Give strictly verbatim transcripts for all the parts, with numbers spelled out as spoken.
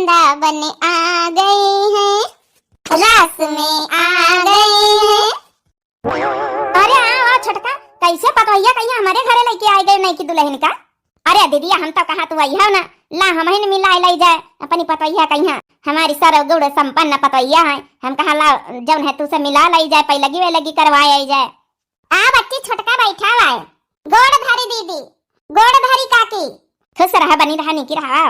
वृंदावन आ गए हैं, रास में आ गए हैं। अरे आओ, आओ छोटका, कैसे पतोहिया कहिया हमरे घरे लइके आइ गए नइकी दुलहिन का? अरे दीदिया, हम तउ कहा तू अइहा ना, ला हमहिन मिलाइ लइ जाए अपनी पतोहिया कहिया। हमारी सरगुण संपन्न पतोहिया है, हम कहा ला जउन है तू से मिला लइ जाए, पैलगी वैलगी करवाए आइ जाए। आ बच्ची छोटका बैठा हुआ है। गोड़ धरी दीदी, गोड़ धरी काकी। खुश रहा, बनी रहा, निकी रहा।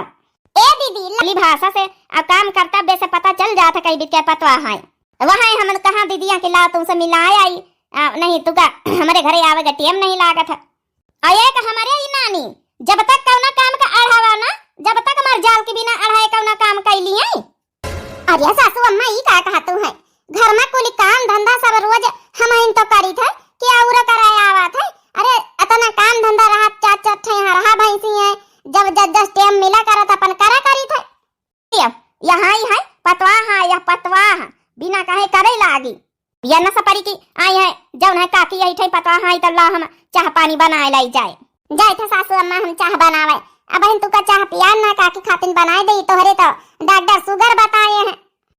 ए दीदी, लाली भाषा से आ काम कर्तव्य से पता चल जात है कई बिटिया पतवा है। वह है हम कहा दीदिया के ला तुमसे मिलाए आई, आ, नहीं तू का हमरे घरे आवे का टेम नहीं लागत है। और एक हमरे ई नानी, जब तक कउना काम का अढ़ावा ना, जब तक मर जाल के बिना अढ़ाए कउना काम कैली है। अरे सासू अम्मा, ई का कहत हू है? घर में कुल काम धंधा सब रोज हमहिन तो करित है, कि और कराए आवत है? अरे, अतना काम धंधा रहत, चार चार ठे यहाँ रहा भैंसी है, जब जस जस टेम मिला करत अपन करा करित है। ये, यहाँ ही है पतवाह, यह पतवाह बिना कहे करे लागी। या न सपरी की आई है, जउन है काकी यही ठे पतवाह आई, त ला हम चाह पानी बनाए लाई जाए। जाए थे सासू अम्मा, हम चाह बनावे। अबहिन तू का चाह पिया ना, काकी खातिन बनाए दे, तोहरे तो डॉक्टर शुगर बताए हैं।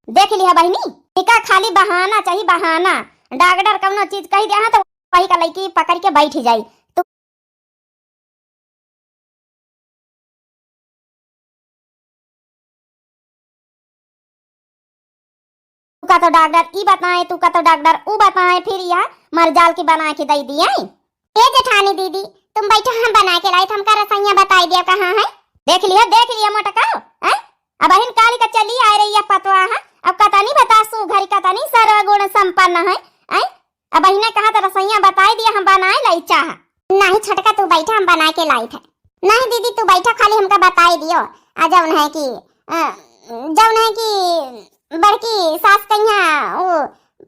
देख लिया बहिनी, इका खाली बहाना चाहिए, बहाना। डॉक्टर कउनो चीज कहि दिया है तो वही का लइकी पकड़ के बैठ जाई। तू का तो डॉक्टर ई बताए, तू का तो डॉक्टर ऊ बताए, फिर यह मर जाल के बनाए के दइ दिए। ए जेठानी दीदी, तुम बैठो, हम बनाए के लाई, हमका रसोइया बताइ दिया कहाँ है। देख लिया, देख लिया मोटका, हैं? अबहिन काली का चली आइ रही है पतवा है, अब कतनी बता सुघरी, कतनी सर्वगुण संपन्न है, हैं? अबहिने कहा तो रसोइया बताइ दिया, हम बनाए लाई चाह। नहीं छोटका, तू बैठा, हम बनाए के लाई थे। नहीं दीदी, तू बैठा, खाली हमका बताइ दियो। आ जउन है कि, अ, जउन है कि बड़की सास कहिया वो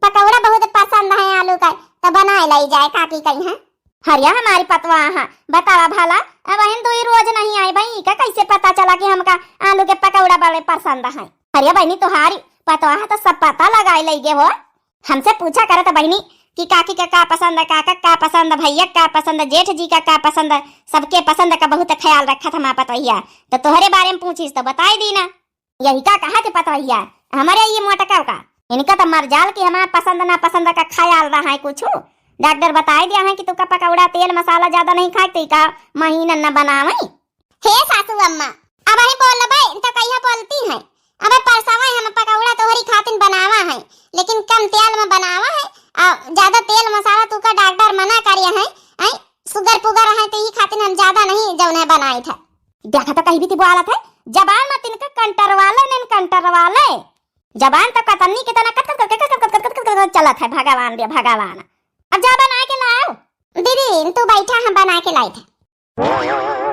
पकौड़ा बहुत पसंद है आलू का, तो बनाए लाई जाए काकी कहिया। हरिया हमारी पतवा, हाँ, बतावा भला, अबहिन दुई रोज नहीं आई भाई, का कैसे पता चला कि हमका आलू के पकौड़ा बड़े पसंद है? हरिया बहिनी, तोहारी पतवा है तो सब पता लगाए लइगे हो। हमसे पूछा करत बहिनी कि काकी का का पसंद है, काका का पसंद, भैया का पसंद, जेठ जी का का पसंद, सबके पसंद का बहुत ख्याल रखत हमार पतोहिया। तो तोहरे बारे में पूछिस तो बताई दी ना। यही का कहा थे पतोहिया, हमरे ये मोटका का, इनका तो मर जाल कि हमार पसंद ना पसंद का ख्याल रहा है कुछ। डॉक्टर बताई दिया है कि तुका पकौड़ा, तेल मसाला ज्यादा नहीं खाए, तो का महीना न बनावे। हे सासू अम्मा, अबही बोलबे तो कहिया बोलती हैं। अबे परसवा हम पकौड़ा तोहरी खातिन बनावा है, लेकिन कम तेल में बनावा है, आ ज्यादा तेल मसाला तू का डॉक्टर मना करिया है, आई शुगर पुगर है, तो ई खातिन हम ज्यादा नहीं जौन है बनाई था। देखा तो कहीं भी ती बोलत है, जबान मत इनका कंट्रोल वाले, नहीं कंट्रोल वाले। जबान तो कतनी कितना कत कत करके कत कत कत कत कत कत चलत है, भगवान रे भगवान। अब जा बनाए के लाओ। दीदी तू बैठा, हम बनाए के लाई थे।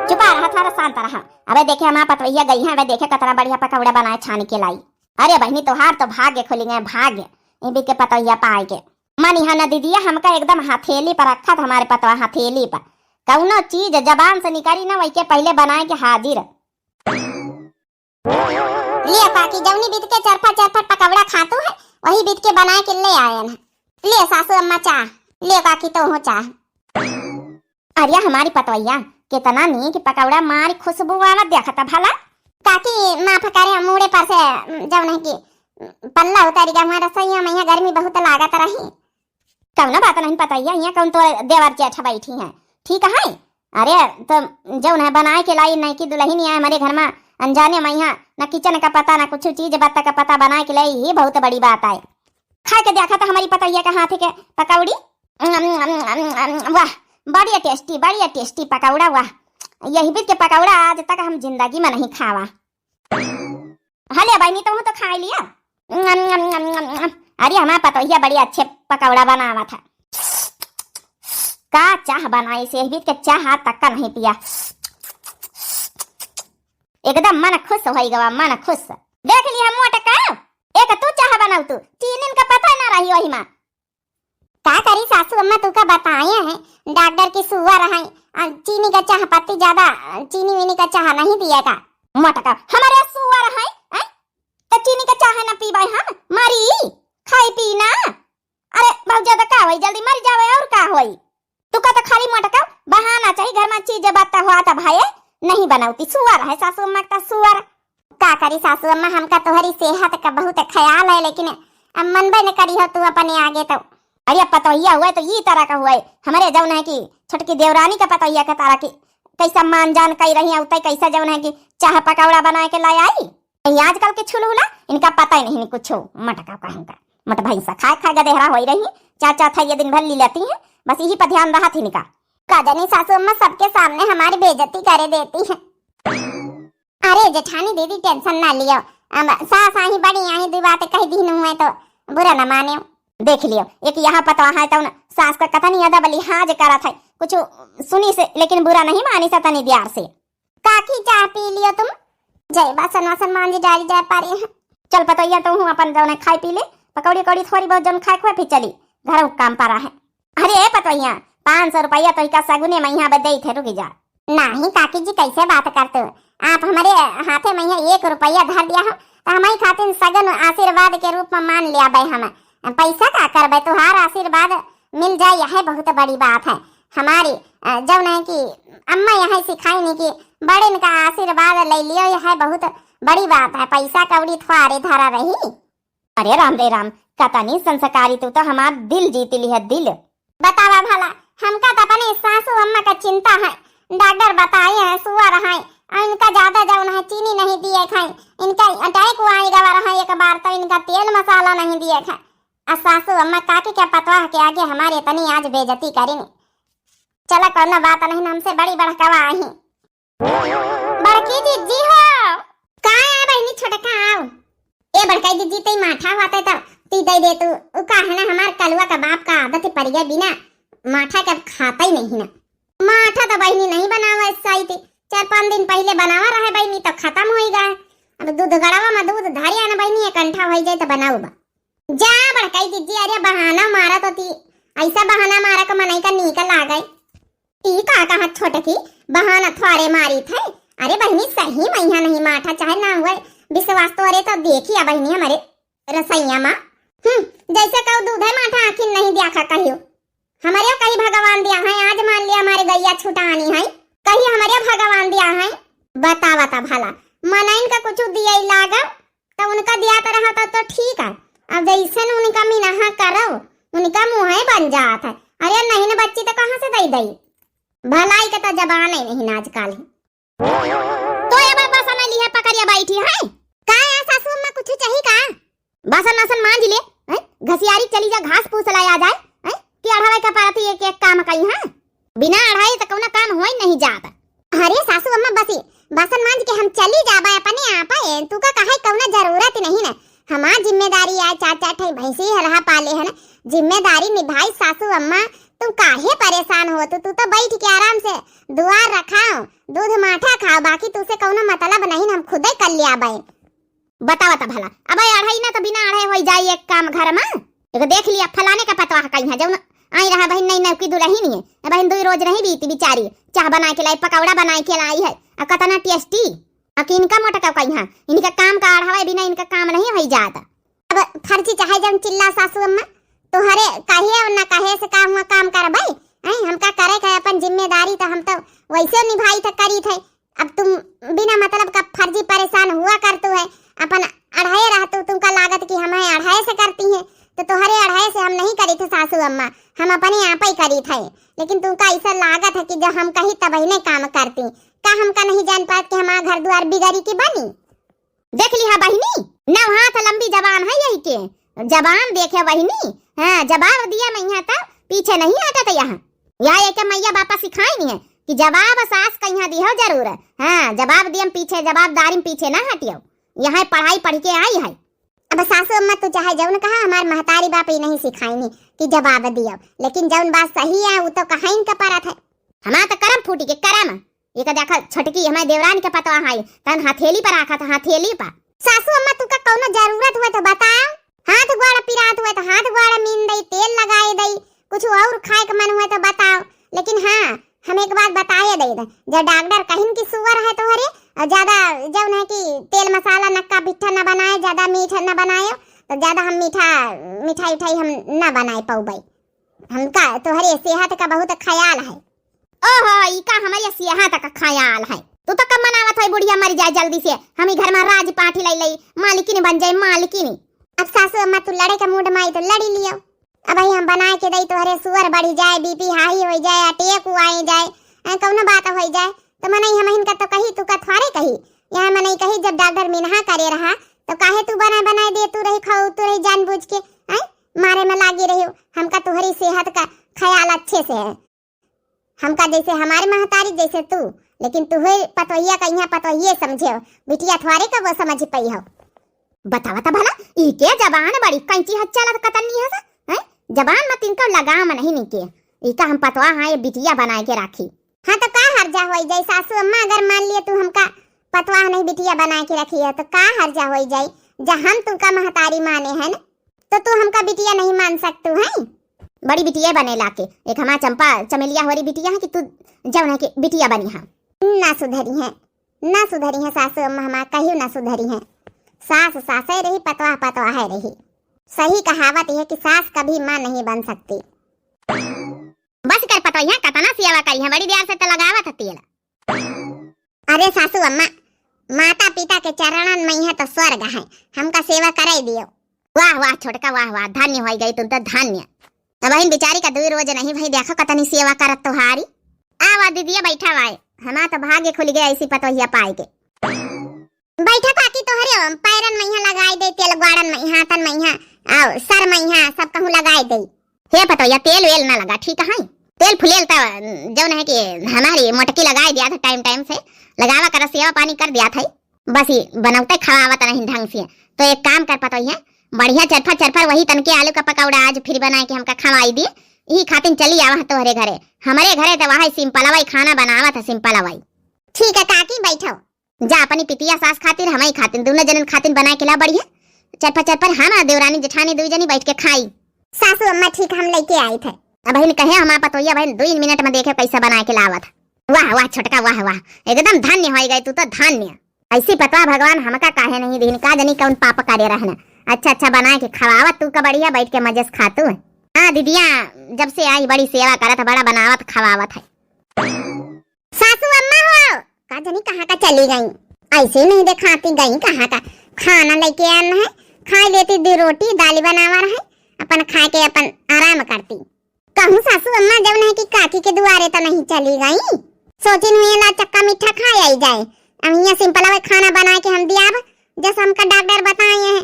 चुपा रहा, थोड़ा शांत रहा। अबे देखे, हमार पतवैया गई है, अबे देखे, कतरा बढ़िया पकौड़ा बनाए छान के लाई। अरे बहिनी, तोहार तो भाग्य खुल गए, भाग्य, इनके पतवैया पाए के। मानी है ना दीदिया, हमका एकदम हथेली पर रखा था हमारे पतवा, हथेली पर। कौनो चीज जबान से निकली ना, वही के पहले बनाए के हाजिर। ले काकी, जौनी बीत के चरफट चरफट पकौड़ा खातू है, वही बीत के बनाए के ले आए ना। ले सासू अम्मा चाह, ले काकी तो हो चाह। अरे हमारी पतवैया, कितना नीक पकौड़ा मारी खुशबू आवत देखत भला। काकी माफ करे, हम मूड़े पर से जौन है कि पल्ला उतारी गया, हमारा सैया मैया गर्मी बहुत लागत रही। कौनो बात नहीं पतवैया, यहाँ कौन तो देवर जेठ बैठी हैं, ठीक है। अरे तो जौन है बनाए के लाई, नई की दुल्हन है हमारे घर में, अनजाने में यहाँ न किचन का पता न कुछ चीज बत्ता का पता, बनाए के लाई ही बहुत बड़ी बात है। खा के देखा था हमारी पतैया के हाथ के पकौड़ी। अम, अम, अम, अम, अम, वाह, बढ़िया टेस्टी, बढ़िया टेस्टी पकौड़ा, वाह। यही बीत के पकौड़ा आज तक हम जिंदगी में नहीं खावा। हले बहिनी, तुम तो खा लिया। अम, अम, अम, अम, अम, अम। अरे हमार पतोहिया बड़ी अच्छे पकौड़ा बनावा था। का चाह बनाई से, यही बीत के चाह आज तक का नहीं पिया। एकदम मन खुश हो गवा, मन खुश। देख लिया मोटका, एक तू चाह बनाऊ तू, चीनी का पता ना रही वही माँ। का करी सासू अम्मा, तू का बताए हैं, डॉक्टर की सुअर है, आ, चीनी का चाह पत्ती ज्यादा, आ, चीनी वीनी का चाह नहीं दिएगा। मोटका, हमारे सुअर है, हैं? तो चीनी का चाह ना पीबे हम, मरी, खाई पी ना। अरे बहुत ज्यादा का होई, जल्दी मर जावे और का होई? तू का तो खाली मोटका बहाना चाहिए, घर में चीज बत्ता हुआ था भाई, नहीं बनावती, सुअर है सासू अम्मा का सुअर। का करी सासू अम्मा, हमका तोहरी सेहत का बहुत ख्याल है, लेकिन अब मनबे न करी हो तू अपने आगे तो। अरे पतोहिया हुए तो ई तरह का हुए, हमरे जौन है कि छोटकी देवरानी का पतोहिया के तरह की कैसा मान जान कई रही है, उतई कैसा जौन है कि चाह पकौड़ा बना के लाई आई। ये आजकल के छुलहुला, इनका पता ही नहीं कुछ, मटका कहूँ का। मत भैंसा खाए खाए गदेहरा होई रही, चार चार थैया दिन भर ली लेती हैं, बस यही पर ध्यान रहा थी इनका। का जानी सासू अम्मा सबके सामने हमारी बेइज्जती करे देती है। अरे जेठानी दीदी टेंशन ना लियो, अब सास आई बड़ी आई, दो बातें कह दीन हुए तो बुरा न माने। देख लियो, एक यहाँ पतवा है तो सास का कतनी अदब लिहाज करत है, कुछ सुनी से लेकिन बुरा नहीं मानी से तनी द्यार से। काकी चाह पी लियो तुम, जय बासन वासन मांझी डाली जाए पारे हैं। चल पतोहिया तू हूँ अपन जौन है खाई पी ले, पकौड़ी कौड़ी थोड़ी बहुत जौन खाए खुए फिर चली घर काम पारा है। अरे ए पतोहिया, पाँच सौ रुपया तो इका सगुने में यहाँ बदे थे, रुकी जा। नहीं काकी जी, कैसे बात करते हो आप? हमारे हाथे में यहाँ एक रुपया धर दिया हो तो हमारी खातिर सगन आशीर्वाद के रूप में मान लिया बे हम। पैसा का करबे, तुहार आशीर्वाद मिल जाए, यह बहुत बड़ी बात है। हमारी, अ, जौन है कि अम्मा यहाँ सिखाई नहीं कि बड़े इनका आशीर्वाद ले लियो, यह बहुत बड़ी बात है। पैसा कौड़ी थोड़े धरा रही। अरे राम रे राम, कतनी संस्कारी तू तो हमार दिल जीत ली है, दिल। बतावा भला, हमका तो अपने सासू अम्मा का चिंता है। डॉक्टर बताए हैं सुअर है, और इनका ज्यादा जौन है चीनी नहीं दिए खाए, इनका अटैक हुआ गवर है एक बार तो इनका तेल मसाला नहीं दिए खाए। आ सासू अम्मा काकी के पतवाह के आगे हमारे इतनी आज बेइज्जती करेंगे। चला कौनो बात नहीं, हमसे बड़ी बड़कवा आई। बड़की जिज्जी हो। का है बहिनी, छोटका आओ। ए बड़काई जिज्जी, तई माठा होते तो ती दे दे तू। उ का है ना, हमार कलुआ का बाप का आदत पड़ गया, बिना माठा के खाता ही नहीं ना। माठा तो बहिनी नहीं बनावा इस साई थी, चार पाँच दिन पहले बनावा रहे बहिनी तो खत्म हो ही गया। अब दूध गड़वा में दूध धरिया ना बहिनी, एक अंठा हो जाए तो बनाऊ बा। जा बड़काई जिज्जी, अरे बहाना मारा तो ती, ऐसा बहाना मारा का मनई का नीक लागे। ई का कहा छोटकी, बहाना थोड़े मारी थे। अरे बहिनी, सही में यहाँ नहीं माठा चाहे ना हुए विश्वास तो, अरे तो देखिया बहिनी हमारे रसैया माँ। हम्म, जैसे कहू दूधे माठा आखिर नहीं दिया खा कहियो। हमारे कही भगवान दिया है, आज मान लिया हमारे गैया छुटानी है, कही हमारे भगवान दिया है। बतावा ता भला, मनइन का कुछ दिए लागा तो उनका दिया तो रहा तो, तो ठीक है। अब जैसे न उनका मिनहा करो, उनका मुँहे बन जात है। अरे नहीं न बच्ची तो कहाँ से दई दई? भलाई के तो जबान ही नहीं आजकल। तो ये बाबा समझ ली है, पकड़िया बैठी है। का है सासू अम्मा, कुछ चाहिए का? बासन वासन मांझ ले, हैं? घसियारी चली जा, घास फूस लाया जाए, हैं? कि अढ़ावे का पारत एक एक काम कई, हाँ? बिना अढ़ाई तो कौनो काम होई नहीं जात। अरे सासू अम्मा, बसी बासन मांझ के हम चली जाबा अपने आप, तू का कहे कौनो जरूरत नहीं ना। हमार जिम्मेदारी आए, चार चार ठे भैंसी हरहा पाले है ना, जिम्मेदारी निभाई सासू अम्मा। तू काहे परेशान हो, तू, तू तो बैठ के आराम से दुआर रखाओ, दूध माठा खाओ, बाकी तू से कौनो मतलब नहीं ना, हम खुदे कर लिया बाए। बतावा त भला, अब अढ़ाई ना तो बिना अढ़ाई होई जाई एक काम घर में। एक देख लिया फलाने का पतवाह कहीं है, जौन आई रहा बहिन नई नौकी दुल्हन है, ए बहिन दुई रोज नहीं बीती बिचारी, चाह बनाए के लाई, पकौड़ा बनाए के लाई है, आ कतना टेस्टी। आ कि इनका मोटा का कहीं है, इनका काम का अढ़ावा बिना इनका काम नहीं होई जात। अब फर्जी चाहे जौन चिल्ला सासू अम्मा, तोहरे कहे और ना कहे से का हुआ काम करबै? हैं, हमका करे का अपन जिम्मेदारी तो हम तो वैसे निभाई थे, करी थे। अब तुम बिना मतलब का फर्जी परेशान हुआ करतू है, अपन अढ़ाए रहतू, तुमका लागत कि हम हैं अढ़ाए से करती हैं, तो तोहरे अढ़ाए से हम नहीं करी थे सासू अम्मा, हम अपने आप ही करी थे। लेकिन तुमका ऐसा लागत है कि जब हम कही तब ही नहीं काम करती, का हमका नहीं जान पात कि हमारा घर द्वार बिगड़ी की बनी? देख लिहा बहिनी, नौ हाथ लंबी जबान है यही के, जबान देखे बहिनी। हाँ, जवाब दिया मैं यहाँ तो पीछे नहीं हटत यहाँ। या एक मैया बापा सिखाई नहीं है कि जवाब सास का यहाँ दियो जरूर। हाँ, जवाब दियम पीछे, जवाबदारी में पीछे ना हटियो। यहाँ पढ़ाई पढ़ के आई है। अब सासू अम्मा तू चाहे जौन कहा, हमार महतारी बाप ही नहीं सिखाई नहीं कि जवाब दियो, लेकिन जौन बात सही है वो तो कहाइन का परत है। हमार तो करम फूटी के करम। ये का देखा छोटकी हमारे देवरान के पतवा है, तन हथेली पर आखा था, हथेली पर। सासू अम्मा तू का कौनो जरूरत हुए तो बताओ, हाथ गोड़ पिरात हुए तो हाथ गोड़ मीन दई, तेल लगाए दई, कुछ और खाए के मन हुए तो बताओ। लेकिन हाँ, हम एक बात बताए दे दे, जब डॉक्टर कहिन की सुगर है तोहरे, और ज्यादा जौन है कि तेल मसाला नक्का भिट्ठा न बनाए, ज्यादा मीठा न बनाए, तो ज्यादा हम मीठा, मिठाई उठाई हम न बनाए पौबई। हमका तोहरे सेहत का बहुत ख्याल है। ओहो, ई का हमारे सेहत का ख्याल है? तू तो कब मनावत होई बुढ़िया मर जाए जल्दी से, हम ही घर में राज पाठी लई लई, मालकिन बन जाए, मालकिन। अब सासू अम्मा तू लड़े के मूड में आई तो लड़ी लियो। अब ही हम बनाए के दई तोहरे सुअर बढ़ी जाए, बीपी हाई होई जाए, अटैक हुआई जाए, ऐ कौनो बात होई जाए, तो मनई हमहिन का तो कही, तू का थोरे कही। यहाँ मनई कही जब डॉक्टर मिनहा करे रहा, तो काहे तू बनाए बनाए दे तू रही, खाऊ तू रही जानबूझ के, हैं? मारे में लागी रही हो। हमका तोहरी सेहत का ख्याल अच्छे से है। हमका जैसे हमारे महतारी जैसे तू, लेकिन तुहे पतोहिया का यहाँ पतोहिए समझे हो, बिटिया थोरे का वो समझ पाई हो। बतावा त भला, ई के जबान बड़ी कैंची हच्चा लत कतन लिया सा, हैं? जबान मत इनका लगाम नहीं निके। ई का हम पतवा हाँ ये बिटिया बनाए के राखी। हाँ तो का हर्जा होई जाई सासू अम्मा, अगर मान लिए तू हमका पतवा नहीं बिटिया बनाए के रखी है तो का हर्जा होई जाई? जा हम तुमका महतारी माने है न, तो तू हमका बिटिया नहीं मान सकतू है? बड़ी बिटिया बने लाके, एक हमार चंपा चमेलिया होरी बिटिया है कि तू जौन है कि बिटिया बनी है। ना सुधरी है, ना सुधरी है सासू अम्मा हमार, कहियो ना सुधरी है। सास सासे रही, पतवा पतवा है रही। सही कहावत यह कि सास कभी माँ नहीं बन सकती। बस कर पतोहिया, कतना सेवा करी है, बड़ी देर से तो लगावत है तेल। अरे सासू अम्मा, माता पिता के चरणन में है तो स्वर्ग है, हमका सेवा कराई दियो। वाह वाह छोटका, वाह वाह, धन्य होई गई तुम तो, धन्य। अब बहिन बिचारी का दुई रोज नहीं भाई, देखो कतनी सेवा करत तोहारी। आ वाह दीदिया बैठा वाए, हमार तो भाग्य खुल गया ऐसी पतोहिया पाए के। बैठा काकी, तोहरे पैरन में यहाँ लगाई दे तेल, ग्वाड़न में, हाथन में यहाँ, आओ सर में यहाँ, सब कहूँ लगाई दे। हे पतोहिया, तेल वेल ना लगा, ठीक है? तेल फुलेल त जौन है कि हमारी मोटकी लगाई दिया था, टाइम टाइम से लगावा कर, सेवा पानी कर दिया था। बस ये बनौते खवावत नहीं ढंग से। तो एक काम कर पतोहिया, बढ़िया चरफर चरफर वही तनके आलू का पकौड़ा आज फिर बनाए के हमका खवाई दे। यही खातिन चली आवा तोहरे घरे। हमरे घरे तो वही सिंपल वही खाना बनावत है, सिंपल वही। ठीक है काकी, बैठो। जा अपनी पितिया सास खातिर, हमई खातिर, दोनों जनन खातिर बनाए के ला बढ़िया। चरपा चरपा हम आ देवरानी जेठानी दुई जनी बैठ के खाई। सासू अम्मा ठीक हम लेके आई थे। अब बहिन कहे हमार पतोहिया बहिन दुई मिनट में देखे कैसे बनाए के लावत। वाह वाह छोटका वाह वाह, एकदम धन्य होई गए तू तो धन्य। ऐसी पतवा भगवान हमका काहे नहीं दीन, का जनी कौन पाप करे रहने। अच्छा अच्छा बनाए के खवावत तू का बढ़िया बैठ के मजे से खातू है। हाँ दीदिया जब से आई बड़ी सेवा करत है, बड़ा बनावत खवावत है। सासू अम्मा हो, का जनी कहाँ का चली गई, ऐसे नहीं देखाती गई कहाँ का। खाना लेके आना है, खा लेती दो रोटी, दाल बनावा रहे, अपन खा के अपन आराम करती। कहूँ सासू अम्मा जब नहीं कि काकी के दुआरे तो नहीं चली गई, सोचिन हुई ला चक्का मीठा खा आई जाए। अब यहाँ सिंपल खाना बना के हम दियाब, जैसे हमका डॉक्टर बताए हैं।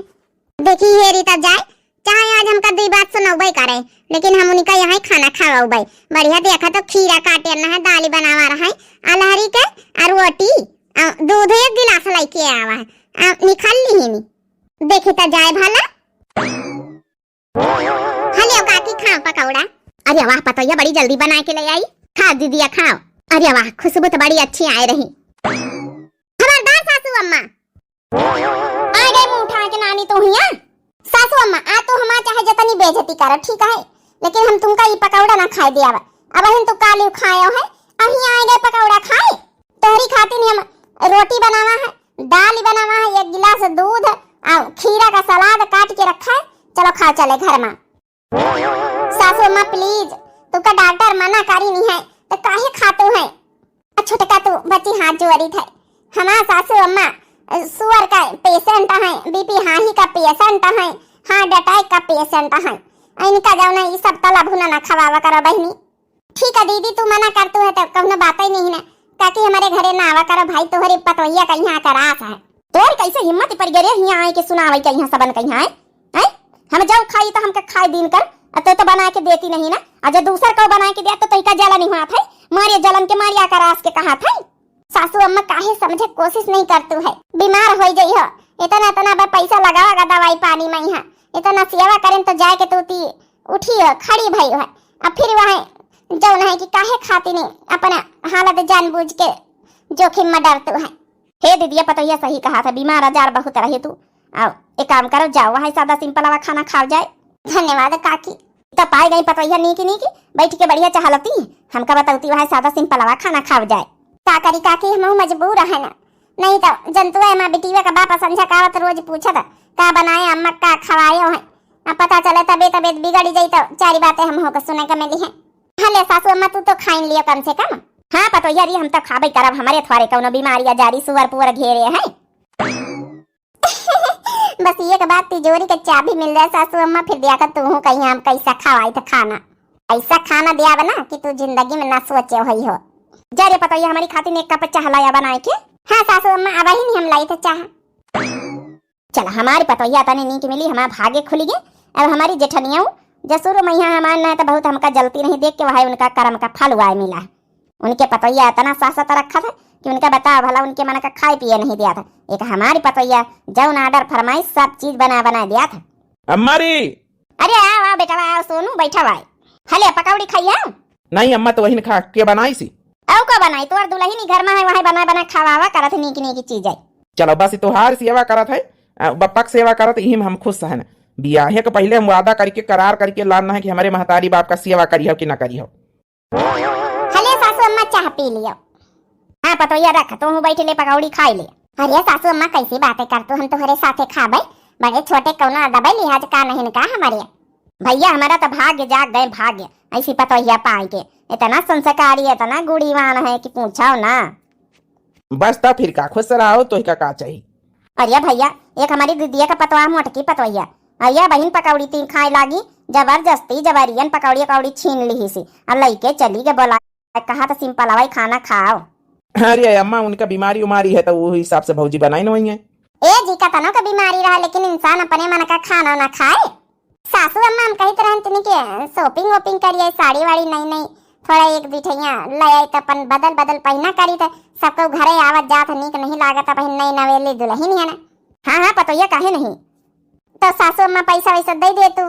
देखी हेरी तब जाए, चाहे आज हमका दुई बात सुनौबे करे, लेकिन हम उनका यहाँ खाना खवाउबे। बढ़िया देखा तो खीरा काटे रहा है, दाल बनावा रहा है, अलहरी के, और रोटी, और दूध एक गिलास लेके आवा है, और निकाल ली ही नहीं। देखी तब जाए भला। हलियो काकी खाओ पकौड़ा। अरे वाह पतोहिया बड़ी जल्दी बना के ले आई। खा दीदिया खाओ। अरे वाह खुशबू तो बड़ी अच्छी आए रही। खबरदार सासू अम्मा। आ गई मुंह उठा के नानी तू हिया। सासू अम्मा, आ तू हमार चाहे जतनी बेइज्जती करो, ठीक है, लेकिन हम तुमका ई पकौड़ा ना खाए दियावा। अब हम तू काली खायो है, अभी आए गए पकौड़ा खाए। तोहरी खातिर हम रोटी बनावा है, दाल बनावा है, एक गिलास दूध, आ खीरा का सलाद काट के रखा है। चलो खाओ चले घर में। सासू अम्मा, please, तुका डॉक्टर मना करी नहीं है, तो काहे खातू है? आ छोटका तू बची हाथ जोड़ी थे। हमार सासू अम्मा, अ, सुअर का patient है, बीपी हाई का patient है, heart attack का patient है। इनका जौन है, ई सब तला भुना ना खवावा करो बहिनी। ठीक है दीदी, तू मना करतू है तो कौनो बात ही नहीं ना। काकी हमारे घरे ना आवा करो भाई, तोहरे पतोहिया का यहाँ का रास है। तोर कैसे हिम्मत पड़ गए रे, यहाँ आए के सुनावे के यहाँ सबन के यहाँ आए? हैं? हम जब खाई तो हमके खाए दिन कर, आ तो, तो बना के देती नहीं ना। आ जो दूसर को बना के दिया तो तोहिका जलन नहीं हुआ था, मारे जलन के मारिया का रास के कहा था। सासू अम्मा काहे समझे कोशिश नहीं करतू है, बीमार हो गई हो, इतना इतना बा पैसा लगावा का दवाई पानी में यहाँ, इतना सेवा करें तो जाए के तू ती उठी हो, खड़ी भई हो, अब फिर वह जौन है कि काहे खाती नहीं अपना हालत जानबूझ के जोखिम में डरतू है। हे दीदिया, पतोहिया सही कहा था, बीमार आजार बहुत रहे तू। आओ, एक काम करो, जाओ, वहाँ सादा सिंपल आवा खाना खाओ जाए। धन्यवाद काकी। तब पाए गई पतोहिया नीकी नीकी, बैठ के बढ़िया चहलती, हमका बतौती, वहाँ सादा सिंपल आवा खाना खाओ जाए। का करी काकी, हम मजबूर है ना, नहीं तो जनतुआ एमा बिटिया का बाप संझा का आवत रोज पूछत, "का बनाए अम्मा, का खवायो है?" अब पता चले तबे तबीयत बिगड़ जाई तो चारी बातें हम होकर सुने के मिली है। हले सासू अम्मा, तू तो खाइन लियो कम से कम। हाँ पतोहिया री, हम तो खाबे करब, हमरे थोरे कौनो बीमारी या जारी सुअर पुअर घेरे है। बस एक बात, तिजोरी के चाबी मिल जाए सासू अम्मा, फिर दिया कर तू कहीं हम कैसा खवाई तो खाना, ऐसा खाना दिया बना कि तू जिंदगी में ना सोचे हुई हो। जा रे पतोहिया, हमारी खातिर एक कप चाह लाया बनाए के। हाँ सासू अम्मा, अब ही नहीं हम लाई थे चाह। चला, हमारी पतोहिया तने नीक मिली, हमार भागे खुली गे। अब हमारी जेठनिया जसुर मैया हमार ना तो बहुत हमका जलती नहीं देख के, वह उनका कर्म का फल हुआ मिला। उनके पतोहिया इतना सासत रखा था कि उनका बताओ भला, उनके मन का खाए पिए नहीं दिया था। एक हमारी पतोहिया जौन order फरमाइश सब चीज बना बना दिया था। अम्मा रे! अरे आओ आओ बेटा, आओ सोनू, बैठा भाई। हले पकौड़ी खाइए। नहीं अम्मा, तो वही खा के बनाई सी। औ का बनाई, तोर दुल्हन ही घर में है, वहाँ बना बना खवावा करत नीक नीक चीज है। चलो बस, तोहार सेवा करत है, अ, बप्पा के सेवा करत, यही में हम खुश हैं। बियाहे के पहले हम वादा करके, करार करके लान है कि हमारे महतारी बाप का सेवा करी हो कि ना करी हो। हले सासू अम्मा, चाह पी लियो। हाँ पतोहिया, रख, तू हूँ बैठ ले, पकौड़ी खाई ले। अरे सासू अम्मा, कैसी बातें कर तू, हम तुम्हारे साथे खाबे, बड़े छोटे कौनो अदबे लिहाज का नहीं का हमारे। भैया, हमारा तो भाग्य जाग गए, भाग्य, ऐसी पतोहिया पाए के। इतना संस्कारी, इतना गुणीवान है कि पूछो ना। बस तो फिर का, खुश रहो, तो का, का चाहिए? अरे भैया, एक हमारी दीदिया का पतवा मोटकी पतोहिया, अरे बहिन पकौड़ी तीन खाए लागी, जबरदस्ती जबरियन पकौड़ी अकौड़ी छीन ली सी, अब लइके चली गए बोला, कहा तो सिंपल हवाई खाना खाओ। अरे अम्मा, उनका बीमारी उमारी है तो वो हिसाब से भौजी बनाई न वही है। ए जी, कतनो का बीमारी रहा लेकिन इंसान अपने मन का खाना ना खाए। सासू अम्मा हम कहित रहन तनी के shopping वॉपिंग करिए, साड़ी वाड़ी नई नई, थोड़ा एक दुई ठैया ले आई त अपन बदल बदल पहिना करी त सबको घरे आवत जात नीक नहीं लागत, अब नई नवेली दुल्हन है ना। हाँ हाँ पतोहिया, काहे नहीं, तो सासू अम्मा पैसा वैसा दे दे तू।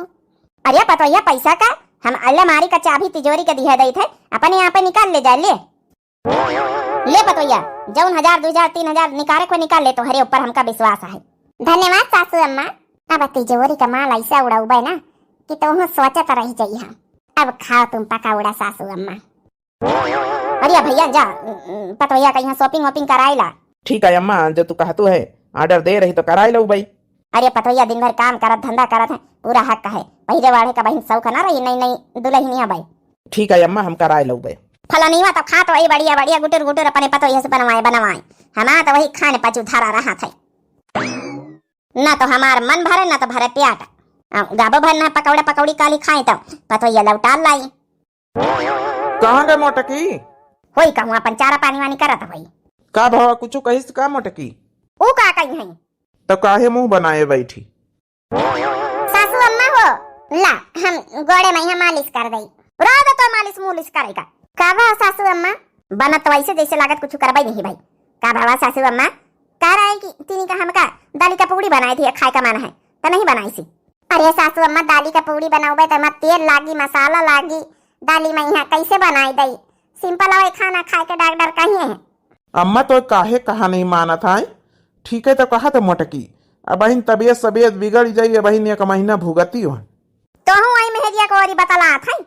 अरे पतोहिया, पैसा का, हम अलमारी का चाबी तिजोरी के दिया दई थे, अपने यहाँ पे निकाल ले जा ले। ले पतोहिया, जौन हजार, दो हजार, तीन हजार निकाले को निकाल ले, तोहरे ऊपर हमका विश्वास है। धन्यवाद सासू अम्मा। अब तिजोरी का माल ऐसा उड़ाउबे ना कि तोहू सोचत रह जइहा। अब खाओ तुम पकौड़ा सासू अम्मा। अरे भैया जा, पतोहिया का यहाँ shopping वॉपिंग कराई ला। ठीक है अम्मा, जो तू कहतू है, order दे रही तो कराई लउबे। अरे पतोहिया दिन भर काम करत धंधा करत है, पूरा हक है, पहिरे वाढ़े का बहिन शौक ना रही, नई नई दुल्हनिया बाई। ठीक है अम्मा, हम कराए लउबे। फलनिया तो खात वही बढ़िया बढ़िया गुटुर गुटुर अपने पतोहिया से बनवाए बनवाए, हमार तो वही खाने पचू धरा रहा थे, ना तो हमार मन भरे ना तो भरे प्याट। आ, गाबो भर ना पकौड़ा पकौड़ी काली खाए तो पतोहिया लौटा लाई। कहाँ गए मोटकी? होई कहूँ अपन चारा पानी वानी करत होई। का भवा, कुछ कहिस का मोटकी? ऊ का कही है? तो काहे मुंह बनाए बैठी? सासू अम्मा हो, ला हम गोड़े में यहाँ मालिश कर दई। रोज तो मालिश मुलिश करेगा। का भवा सासू अम्मा? बनत तो वैसे जैसे लागत कुछ करबई नहीं भाई। का भवा सासू अम्मा? कह रहे हैं कि तीनी का हमका दाली का पूड़ी बनाई थी, खाए का मन है, तो नहीं बनाई सी। अरे सासू अम्मा, दाली का पूड़ी बनाउबे तो मत तेल लागी, मसाला लागी, दाली में यहाँ कैसे बनाई दई? सिंपल आवे खाना खाए के डॉक्टर कहिए हैं। अम्मा तो काहे कहा नहीं मानत है? ठीक है तो कहा तो मोटकी, अब बहिन तबियत सबियत बिगड़ जाई, अब बहिन एक महीना भुगती हो। तोहू आई मेहरिया को औरी बतलात है।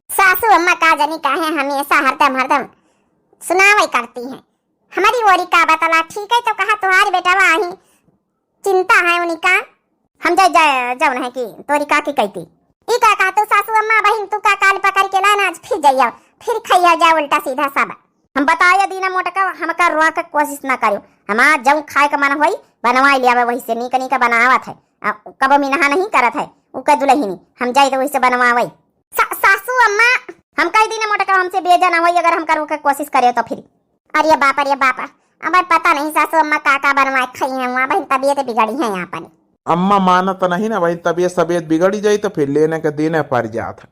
सासू अम्मा का जानी काहे हमेशा हरदम हरदम सुनावे करती है। हमारी ओरी का बतला, ठीक है तो कहा तुम्हारी बेटा वही चिंता है उनका। हम जाए जाए जौन है कि तोरी काकी कहती। ई का कहतू सासू अम्मा, बहिन तू का काल पकड़ के लाना, आज फिर जाइया, फिर खाइया जा उल्टा सीधा सब। हम बताए दीना मोटका, हमका रोक के कोशिश ना करियो। हमार जौन खाए का मन होई बनवाई ले आवे, वही से नीक नीक बनावत है। आ, कबो मिनहा नहीं करत है, ऊ का दुल्हनी, हम जाई तो वही से बनवावे। सा-, सासू अम्मा। हम कह दीना मोटका, हमसे बेजा ना होई अगर हमका रोक के कोशिश करे तो फिर। अरे बाप, अरे बाप, अब पता नहीं सासू अम्मा का का बनवा के खाई हैं, वहाँ बहन तबीयत बिगड़ी है यहाँ पर। अम्मा मानत नहीं ना बहन, तबीयत सबियत बिगड़ी जाई तो फिर लेने के देने पड़ जात है।